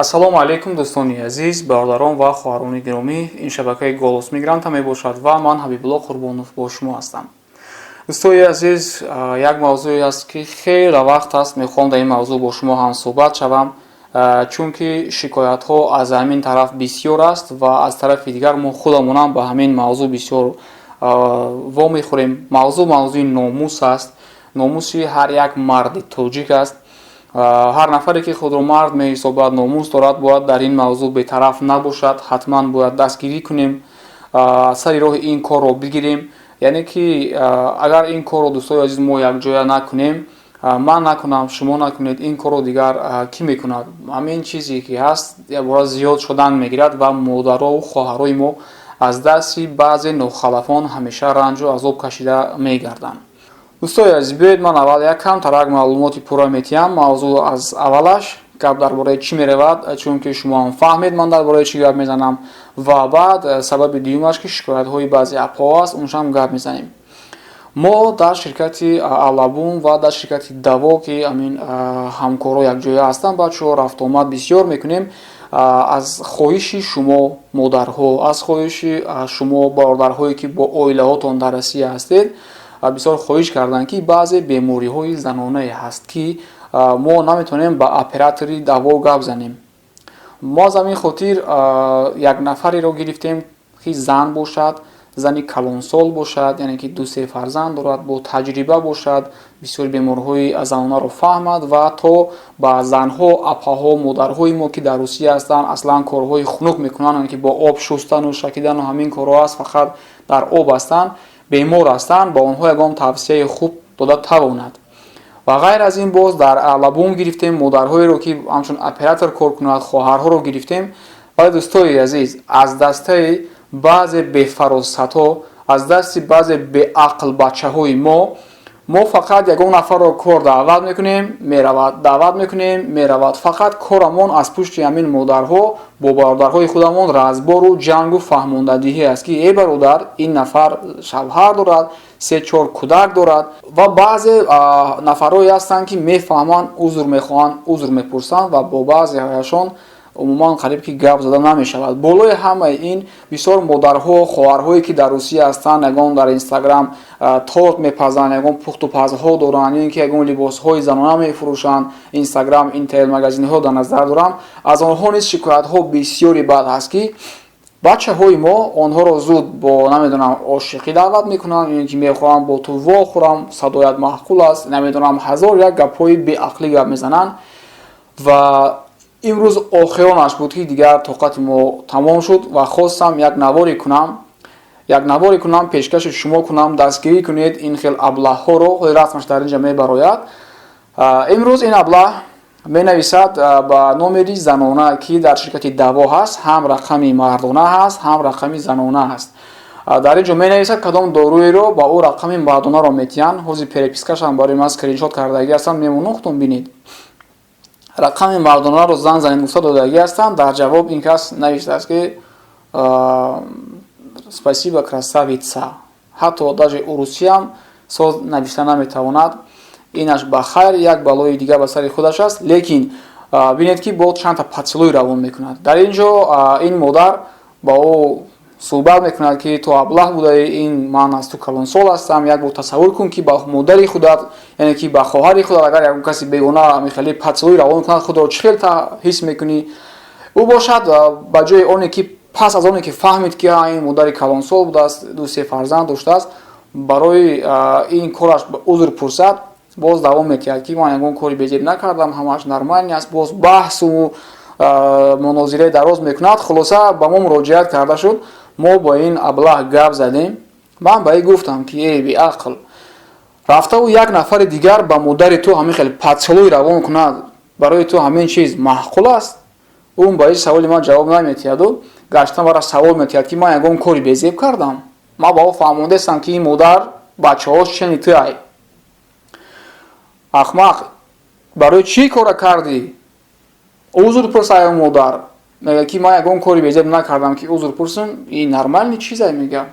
Ассалому алайкум, дӯстони азиз, бародарон ва хоҳарони гиромӣ. Ин шабакаи «Голос мигранта» мебошад ва ман, Ҳабибулло Қурбонов, бо шумо ҳастам. Дӯстои азиз, як мавзӯе аст, ки хеле вақт аст, мехоҳам дар ин мавзӯъ бо шумо ҳамсӯҳбат шавам, чунки шикоятҳо аз ҳамин тараф бисёр аст ва аз тарафи дигар мо худамонам ба ҳамин мавзӯъ бисёр вомехӯрем. Мавзӯъ мавзӯи номус аст, номуси ҳар як марди тоҷик аст. Ҳар нафаре, ки худро мард меҳисобад, номус дорад, бояд дар ин мавзӯъ бетараф набошад. Ҳатман бояд дастгирӣ кунем, сари роҳи ин корро бигирем. Яъне ки агар ин корро, дӯстои азиз, мо якҷоя накунем, ман накунам, шумо накунед, ин корро дигар кӣ мекунад? Ҳамин чизе ки ҳаст, якбора зиёд шудан мегирад ва модарову хоҳарои мо аз дасти баъзе нохалафон ҳамеша ранҷу азоб кашида мегарданд. Дӯстои азиз, биёед, ман аввал як камтарак маълумоти пурра метиҳам. Мавзӯъ аз аввалаш гап дар бораи чӣ меравад, чунки шумо ҳам фаҳмед, ман дар бораи чӣ гап мезанам, ва баъд сабаби дуюмаш, ки шикоятҳои баъзе апҳо аст, уншам гап мезанем. Мо дар ширкати Алабум ва дар ширкати Даво, ки ҳамин ҳамкорҳо якҷоя ҳастанд, бачаҳо, рафтуомад бисёр мекунем. Аз хоҳиши шумо, модарҳо, аз хоҳиши шумо, бародарҳое, ки бо оилаҳотон дар Россия ҳастед, бисёр хоҳиш карданд, ки баъзе бемориҳои занонае ҳаст, ки мо наметавонем ба оператори Даво гап занем. Мо аз ҳамин хотир як нафареро гирифтем, ки зан бошад, зани калонсол бошад, яъне ки ду-се фарзанд дорад, бо таҷриба бошад, бисёри бемориҳои занонаро фаҳмад ва то ба занҳо, апаҳо, модарҳои мо, ки дар Русия ҳастанд, аслан корҳои хунук мекунанд, яъне ки бо об шустану шакидану ҳамин корҳо аст, фақат дар об ҳастанд, бемор ҳастанд, ба онҳо ягон тавсияи хуб дода тавонад. Ва ғайр аз ин, боз дар Алабум гирифтем модарҳоеро, ки ҳамчун оператор кор кунад, хоҳарҳоро гирифтем. Вале, дӯстои азиз, аз дастаи баъзе бефаросатҳо, аз дасти баъзе беақлбачаҳои мо, мо фақат ягон нафарро кор даъват мекунем, меравад, даъват мекунем, меравад. Фақат корамон аз пушти ҳамин модарҳо бо бародарҳои худамон разбору ҷангу фаҳмондадиҳӣ аст, ки э бародар, ин нафар шавҳар дорад, се чор кӯдак дорад. Ва баъзе нафарҳое ҳастанд, ки мефаҳманд, узр мехоҳанд, узр мепурсанд ва бо баъзеҳояшон умуман қариб ки гап зада намешавад. Болои ҳамаи ин, бисёр модарҳо, хоҳарҳое, ки дар Русия ҳастанд, ягон дар Инстаграм торт мепазанд, ягон пухтупазҳо доранд ё ин ки ягон либосҳои занона мефурӯшанд, Инстаграм, интернет магазинҳо дар назар дорам, аз онҳо низ шикоятҳо бисёри бад ҳаст, ки бачаҳои мо онҳоро зуд бо, намедонам, ошиқӣ даъват мекунанд ё ин ки мехоҳам бо ту вохӯрам, садоят маъқул аст, намедонам, ҳазор як гапҳои беақлӣ гап мезананд. Ва имрӯз охиронаш буд, ки дигар тоқати мо тамом шуд ва хостам як наворе кунам, пешкаши шумо кунам. Дастгирӣ кунед ин хел аблаҳҳоро. Ҳоли расмаш дар инҷа мебарояд. Имрӯз ин аблаҳ менависад ба номери занона, ки дар ширкати Даво ҳаст. Ҳам рақами мардона ҳаст, ҳам рақами занона ҳаст. Дар ин ҷо менависад, кадом доруеро ба ӯ рақами мардонаро метиҳанд. Ҳозир перепискашам барои ман скриншот кардагӣ ҳастанд, мемонам, худтон бинед. Рақами мардонаро занг занед гуфта додагӣ ҳастанд. Дар ҷавоб ин кас навиштааст, ки «Спасибо, красавица». Ҳатто даже урусиям соз навишта наметавонад. Инаш ба хайр, як балои дигар ба сари худаш аст. Лекин бинед, ки бо чандта поцелуй равон мекунад. Дар ин ҷо ин модар ба ӯ суҳбат мекунад, ки ту аблаҳ будаи, ин ман аз ту калонсол ҳастам. Як бор тасаввур кун, ки ба модари худат, яъне ки ба хоҳари худат, агар ягон каси бегона мехеле поцелуй равон кунад, худро чӣ хел ҳис мекунӣ? Ӯ бошад, ба ҷои оне ки пас аз оне ки фаҳмид, ки ин модари калонсол будааст, ду се фарзанд доштааст, барои ин кораш узр пурсад, боз давом метиҳад, ки ман ягон кори безеб накардам, ҳамааш нормально аст. Боз баҳсу мунозираи дароз мекунад. Хулоса, ба мо муроҷиат карда шуд. Мо бо ин аблаҳ гап задем. Ман ба ин гуфтам, ки эй беақл, рафтаву як нафари дигар ба модари ту ҳамин хел поцелуй равон кунад, барои ту ҳамин чиз маъқул аст? Ӯ ба ин саволи ман ҷавоб наметиҳаду гаштан бара савол метиҳад, ки ман ягон кори безеб кардам. Ман ба ӯ фаҳмондаистам, ки ин модар бачаҳош чени ту ай. Ахмақ, барои чӣ кора кардӣ? Узр пурс. Ай модар мега, ки ман ягон кори безеб накардам, ки узр пурсам. Ин нормальный чизе мега.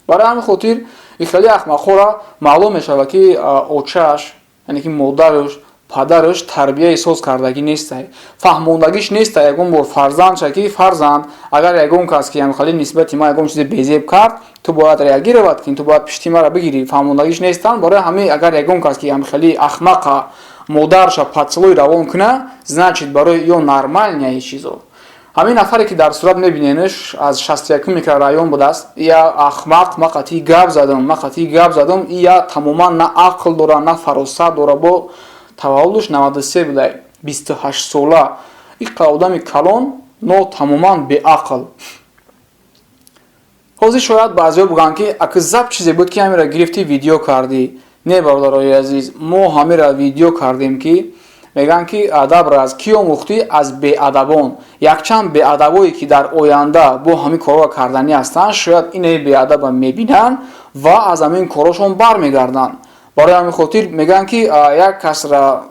Барои ҳамин хотир ин хеле ахмақҳоро маълум мешавад, ки очааш, яъне ки модараш Падараш тарбияи соз кардагӣ нестай, фаҳмондагиш нестай ягон бор фарзандша, ки фарзанд, агар ягон кас ки ҳамхали нисбати ма ягон чизе безеб кард, ту бояд реагировать кунӣ, ту бояд пишти маро бигирӣ. Фаҳмондагиш нестанд. Барои ҳамин, агар ягон кас ки ҳамхали ахмақа модарша поцелуй равон куна, значит, барои ё нормальный чизо. Ҳамин нафаре, ки дар сурат мебиненш, аз 61-ум микрорайон будааст. Я ахмақ, ма қатъи гап задам, ма қатъи гап задам. Я тамоман на ақл дора, на фаросат дора. Бо таваллудш 93 будай, 28 сола. Иқа одами калон, но тамоман беақл. Ҳозир шояд баъзеҳо бугӯянд, ки аки заб чизе буд, ки ҳамира гирифтӣ, видео кардӣ. Не, бародарои азиз, мо ҳамира видео кардем, ки мегӯянд, ки адабро аз кӣ омӯхтӣ? Аз беадабон. Якчанд беадабое, ки дар оянда бо ҳамин корҳоро карданӣ ҳастанд, шояд инаи беадаба мебинанд ва аз ҳамин корҳошон бармегарданд. Барои ҳамин хотир мегӯянд, ки як касра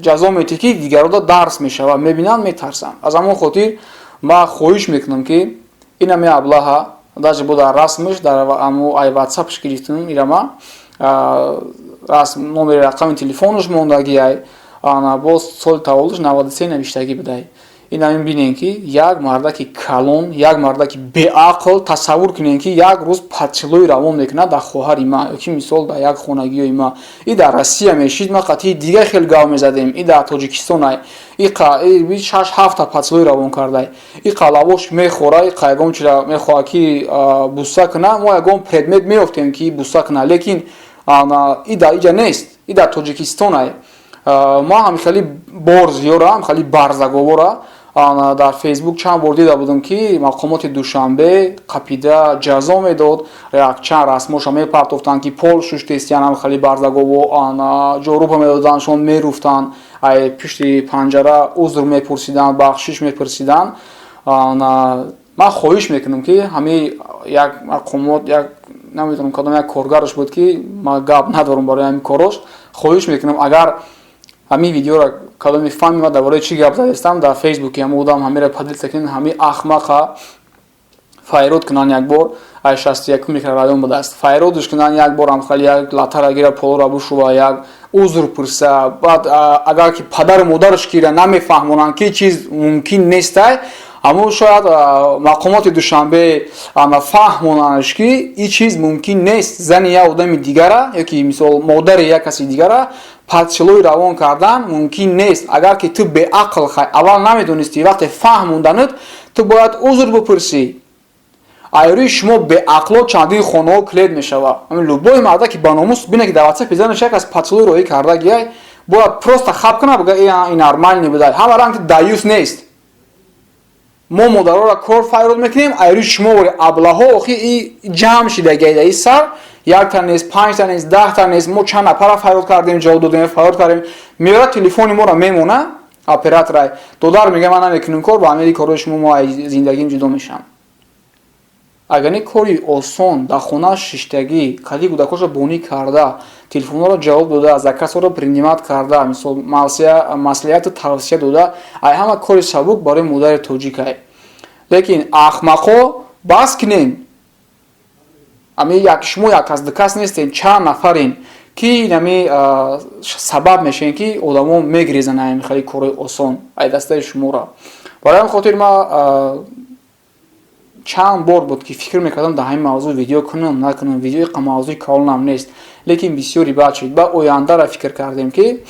ҷазо метиҳ, ки дигарода дарс мешавад, мебинанд, метарсанд. Аз ҳамон хотир ман хоҳиш мекунам, ки инами аблаҳа, даже бо дар расмш, дар аму ай ватсапш гирифтам ирама расм, номери рақами телефонаш мондагиай, ана боз соли таваллудаш 93 навиштагӣ будай. Ин ҳамин бинем, ки як мардаки калон, як мардаки беақл, тасаввур кунем, ки як рӯз поцелуй равон мекунад дар хоҳари ма ёки мисол дар як хонагиёи ма. И дар Россия мешид, ма қатъи дига хел гав мезадем. И дар Тоҷикистон и шаш ҳафта поцелуй равон кардай, и қалавош мехӯра, и ягон чира мехоҳад, ки буса куна, мо ягон предмет меёфтем, ки буса куна. Лекин и дар иҷа нест, и дар Тоҷикистонай. Ма ҳам хеле бор зиёра, хеле барзаговора дар Фейсбук чанд бор дида будам, ки мақомоти Душанбе қапида ҷазо медод, якчанд расмоша мепартофтанд, ки пол шуштестиянам, хеле барзагово ҷорупа медоданшон, меруфтанд, ай пишти панҷара узр мепурсиданд, бахшиш мепурсиданд. Ман хоҳиш мекунам, ки ҳамин як мақомот, як намедонам кадом як коргараш буд, ки ман гап надорам барои ҳамин корош. Хоҳиш мекунам, агар ҳамин видеоро кадоми фаҳми ма дар бораи чӣ гап задастам, дар Фейсбуки ҳама одам ҳамеро поделиться кунед, ҳамин ахмақа файрод кунанд як бор. Ай 61-ум микрорайон будааст. Файродш кунанд як бор, ҳамхали як латара гира, полора бушува, як узр пурса. Баъд агар ки падару модараш кира намефаҳмонанд, ки чиз мумкин нестай, аммо шояд мақомоти Душанбе фаҳмонандш, ки ин чиз мумкин нест. Зани як одами дигара ёки мисол модари як каси дигара поцелуй равон кардан мумкин нест. Агар ки ту беақл хай, аввал намедонистӣ, вақте фаҳмонданат, ту бояд узр бипурсӣ. Айрӯи шумо беақло чандин хонаҳо клет мешавад. Любой марда, ки ба номус бине, ки дар ватсапи занаш як аз поцелуй роҳӣ карда гияй, бояд просто хаб кунад, буга ин нормальный будай. Ҳама ранг даюс нест. Мо модароро кор файрод мекунем айрӯи шумо вори аблаҳо. Охи и ҷамъ шидагиай дар и сар, якта нест, панҷта нест, 10-та нест. Мо чанд нафара файрод кардем, ҷавоб додем, файрод кардем. Меёрад, телефони моро мемона, операторай додар мега: «Ман намекунем кор ба ҳамаи корҳои шумо, мо аз зиндагим ҷудо мешавам». Агар не, кори осон дар хона шиштагӣ, қади кӯдакошро бонӣ карда, телефонҳоро ҷавоб дода, заказҳоро принимать карда, мисол маслиҳату тавсия дода, ай ҳама кори сабук барои модари тоҷикай. Лекин ахмақҳо, бас кунем. Ами як шумо як кас, ду кас нестен, чанд нафарен, ки ами сабаб мешавем, ки одамо мегирезанд ами хеле корҳои осон ай дастаи шуморо. Барои ҳамин хотир ма чанд бор буд, ки фикр мекардам дар ҳамин мавзӯъ видео кунам, накунам. Видеои қа мавзӯи калонам нест, лекин бисёри баъд шуд. Ба ояндаро фикр кардем, ки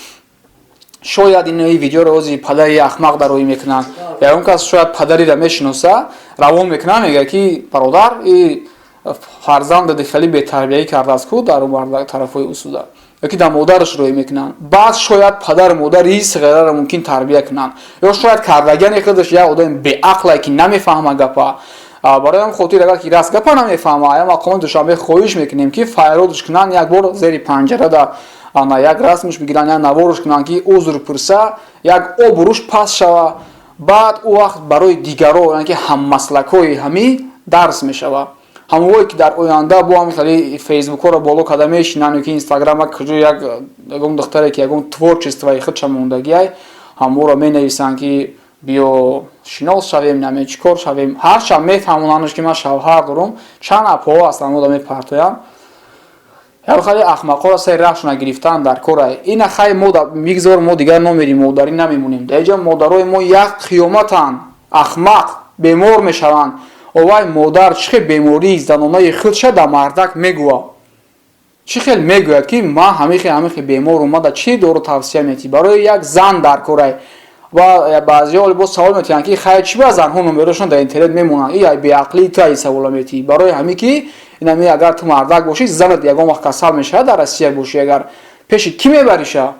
шояд инои видеоро ози падари ахмақ дароӣ мекунанд. Ягон кас шояд падариро мешиноса, равон мекунад, мегӯяд, ки бародар, и фарзанда хеле бетарбиягӣ кардааст ку дар тарафҳои усуда, ёки дар модараш рӯй мекунанд. Баъд шояд падару модари сиғираро мумкин тарбия кунанд, ё шояд кардагиани худаш як одами беақлае, ки намефаҳма гапа. Барои ҳам хотир, агар ки раст гапа намефаҳма, ая мақомоти Душанбе хоҳиш мекунем, ки файродш кунанд як бор, зери панҷарада ана як расмш бигиранд, як наворш кунанд, ки узр пурса, як обрӯш паст шава. Баъд ӯ вақт барои дигаро, яъне ки ҳаммаслакҳои ҳамӣ дарс мешава. Ҳамоҳое, ки дар оянда бо ҳами хеле фейсбукҳоро боло карда мешинанд, ёки инстаграма, куҷо як ягон духтаре, ки ягон творчествои худша мондагиай, ҳаморо менависанд, ки биё шинос шавем, наме чӣ кор шавем. Ҳарчанд мефаҳмонандш, ки ман шавҳар дорам. Чанд апҳо ҳастанд, ода мепартоям. Хеле ахмақҳоро сари раҳшона гирифтан дар корай. Ина хай, мо бигзор, мо дигар номерим, модарӣ намемонем. Дар инҷа модарои мо як қиёматанд, ахмақ бемор мешаванд. Овай модар чӣ хел бемории занонаи худша да мардак мегӯяд? Чӣ хел мегӯяд, ки ман ҳамихе ҳамихе бемор омада, чӣ дору тавсия метӣ? Барои як зан дар корай. Ва баъзеҳо боз савол метиҳанд, ки хай, чӣ ба занҳо номерошон дар интернет мемонанд? И беақлии ту ай савола метиҳӣ. Барои ҳамин ки инами агар ту мардак бошӣ, занат ягон вақт касал мешавад, дар Россия бошӣ, агар пеши кӣ мебариша?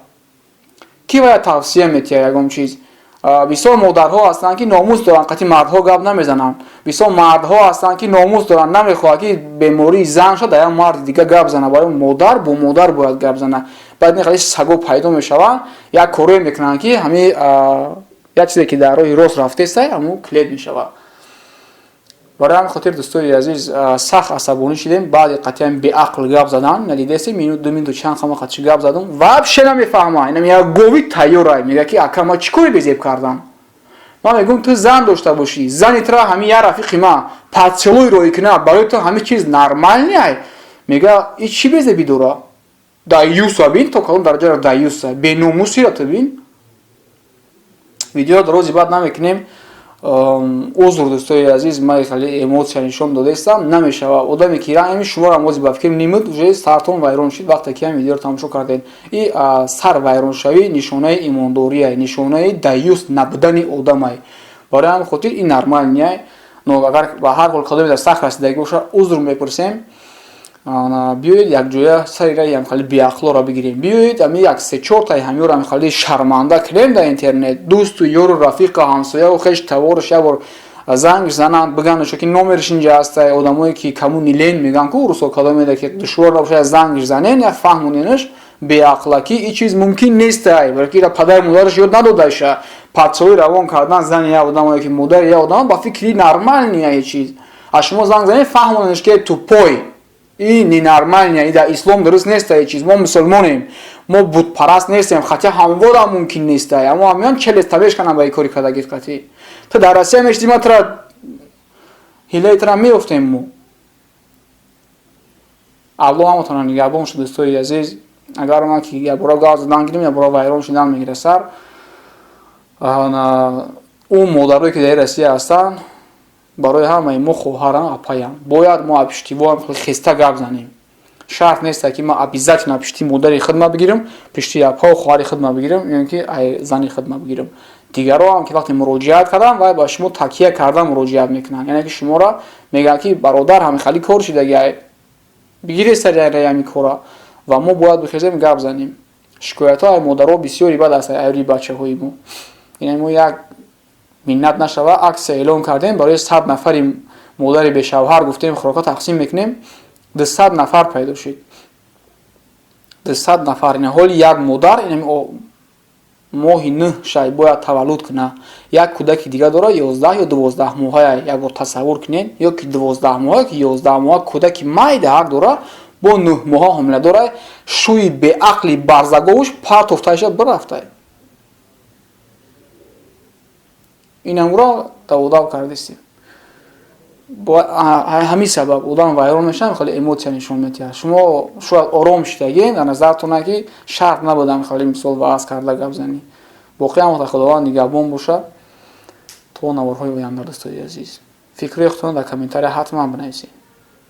Кӣ вая тавсия метиҳад ягон чиз? Бисёр модарҳо ҳастанд, ки номус доранд, қатъи мардҳо гап намезананд. Бисёр мардҳо ҳастанд, ки номус доранд, намехоҳад, ки бемории зан шуд, дар як марди дига гап зана. Барои модар бо модар бояд гап зана. Баъд ин хеле саго пайдо мешаванд, як корое мекунанд, ки ҳами як чизе, ки дар роҳи рост рафтестай, ҳамун клет мешавад. Барои ҳамин хотир, дӯстои азиз, сахт асабонӣ шидем баъди қатъиян беақл гап задан. Надидеси, минут, 2 минуту чанд қама қатъи гап задум, вообще намефаҳма. Инам як гови тайёрай, мега, ки ака, ма чӣ кори безеб кардам? Ман мегӯм, ту зан дошта бошӣ, зани тура ҳамин як рафиқи ма поцелуй роӣ кунад, барои ту ҳамин чиз нормальный ай? Мега, и чӣ безебӣ дора? Даюса бин, то кадом дараҷаро даюса, беномусира ту бин. Видео рози баъд намекунем. Узр, дӯстои азиз, ман хеле эмоция нишон додаистам, намешава. Одаме ки ами шуморо мози ба фикр нимуд, уже сартон вайрон шид, вақте ки ам видеоро тамошо кардед. И сар вайроншавӣ нишонаи имондория, нишонаи даюс набудани одамай. Барои ҳамин хотир ин нормальный ай. Но агар ба ҳар ҳол кадоме дар сахт расидагӣ боша, узр мепурсем. Биёед, якҷоя сари раи ҳамхали беақлоро бигирем. Биёед, ами як се чортаи ҳамёро ҳамхали шарманда кунем дар интернет. Дӯсту ёру рафиқа, ҳамсояву хеш таворш як бор занг зананд, биганашо, ки номерш инҷа ҳастай. Одамое, ки кому не лень, мегӯянд ку русо, кадомеда ки душвор набошад, зангш занен, як фаҳмоненаш беақла, ки ин чиз мумкин нестай, балки ира падару модараш ёд надодаша. Поцелуй равон кардан зани як одамое ки модари як одам ба фикри нормальный чиз. А шумо занг занед, фаҳмоненаш, ки тупой, и ненормальный, и дар ислом дуруст неста чиз. Мо мусулмонем, мо бутпараст нестем, хотя ҳамвора мумкин нестай. Аммо ҳамён челес табеш канам ба кори кардагит. Қатӣ ту дар Россия мешди, ма тра ҳилаи тра меёфтем мо. Аллоҳ ҳаматона нигаҳбон шуд, дӯстои азиз. Агар ман ки якбора гап задан гирем, якбора вайрон шудан мегира сар. Ӯ модарое, ки дар Россия ҳастанд, барои ҳамаи мо хоҳарам, апаям. Бояд мо пиштивоам хеста гап занем. Шарт нест, ки ман обязательно пишти модари худма бигирам, пишти апаву хоҳари худма бигирам ё ки зани худма бигирам. Дигарро ҳам ки вақте муроҷиат кардам, вай ба шумо такя карда муроҷиат мекунанд, яъне ки шуморо мегӯянд, ки бародар, ҳами хали кор шидаги, бигире сари ҳами кора. Ва мо бояд бихезем, гап занем. Шикоятҳо ай модаро бисёри бад аст, айри бачаҳои мо. Ина мо як миннат нашава, акция эълон кардем барои 100 нафари модари бешавҳар. Гуфтем, хӯрока тақсим мекунем. 200 нафар пайдо шуд, 200 нафар. Ина ҳоли як модар моҳи нӯҳ шай бояд таваллуд кунад, як кӯдаки дига дора, 11 ё 12 моҳая. Як бор тасаввур кунед, ё ки 12 моҳа, ки 11 моҳа кӯдаки майда ҳақ дора, бо 9 моҳа ҳомила дора. Шӯи беақли барзаговуш партофтаиша бирафтай. Инамуро даводав кардистем. Ҳамин сабаб одам вайрон мешавад, хеле эмоция нишон медиҳад. Шумо шояд ором шидагед, дар назартона, ки шарт набудам хеле мисол ваъз карда гап занӣ. Боқӣ ҳамата Худованд нигаҳбон бошад то наворҳои оянда. Дӯстои азиз, фикрҳои худтон дар комментария ҳатман бинависед.